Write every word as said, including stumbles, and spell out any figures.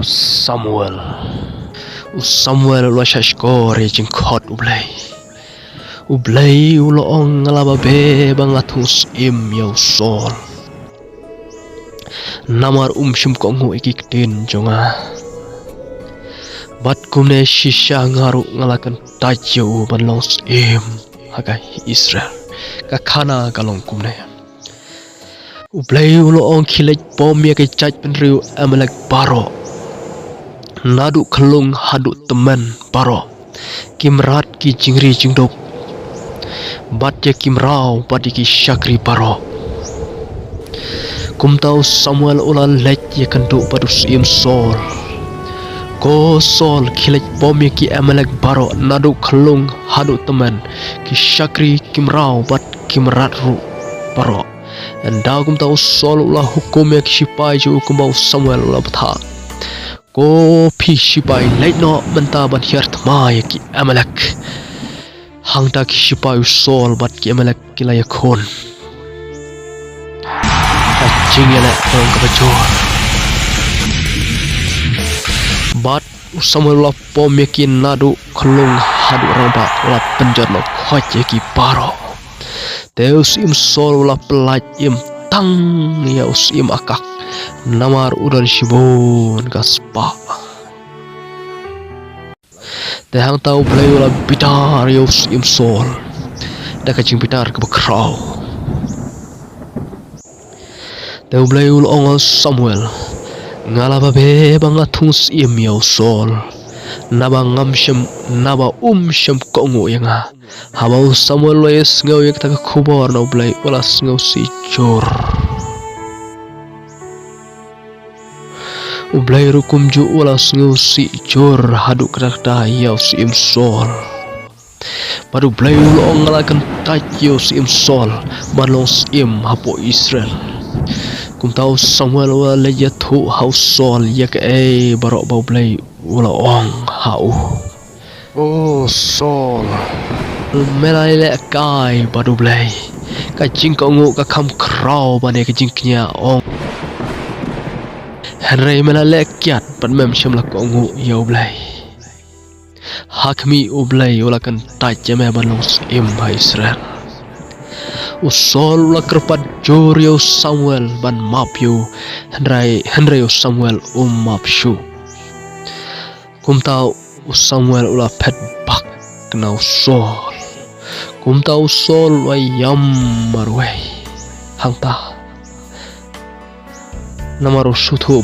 Samuel. U Samuel u la shah shkor ïa ka jingkhot U Blei. U Blei u la ong, nga la babe ba nga thung syiem ïa u Saul. Namar um shym kohnguh ïa ki ktien jong nga. Bad kumne shisha nga ruh nga la kyntait ïa u ban long syiem ha ka Israel. Ka khana ka long kumne. U Blei u la ong, khie leit pom ïa ki jaitbynriew Amalek baroh. Naduh khyllung haduh tymmen baroh. Ki mrad ki jingri jingdup. Bad ïa ki mraw bad ïa ki shakri baroh. Kumta u Samuel u la leit ïakynduh bad u syiem Saul. Ko Saul, khie leit pom ïa ki Amalek baroh naduh khyllung haduh tymmen. Ki shakri, ki mraw bad ki mrad ruh baroh. Ynda kumta u Saul u la hukum ïa ki shipai jong u kumba u Samuel u la bthah. Ko phi shipai, leit noh mynta ban hiar thma ïa ki Amalek. Hangta ki shipai u Saul bad ki Amalek ki la ïakhun. Ka jingïaleh ka long kaba jur. Bad u Samuel u la pom ïa ki naduh khyllung haduh rangbah, u la pynjot noh khoit ïa ki baroh. Te u syiem Saul u la pyllait im tang ïa u syiem Agag, namar u don shibun ka spah. Te hangta U Blei u la bitar ïa u syiem Saul da ka jingbitar kaba khraw. Te U Blei u la ong ha u Samuel, nga la babe ba nga thung syiem ïa u Saul, naba ngam shym, naba um shym kohnguh ïa nga. Haba u Samuel u la ïohsngew ïa kata ka khubor na U Blei, u la sngewsih jur. U Blei ruh kumjuh u la sngewsih jur haduh katta katta ïa u syiem Saul. Bad U Blei u la ong, nga la kyntait ïa u syiem Saul ban long syiem hapoh Israel. Kumta u Samuel u la leit ïathuh ha u Saul ïa kaei baroh ba U Blei u la ong ha u. O Saul, me la leh kai bad U Blei. Ka jingkohnguh ka kham khraw ban ïa ka jingkñia, ong. Hynrei me la leh kiad bad mem shym la kohnguh ïa U Blei. Ha khmih, U Blei u la kyntait ïa me ban long syiem ha Israel. U Saul u la kyrpad jur ïa u Samuel ban map ïa u, hynrei, hynrei u Samuel um map shuh. Kumta u Samuel u la phet bak na u Saul. Kumta u Saul u la ïam marwei hangta. Namar u sngewthuh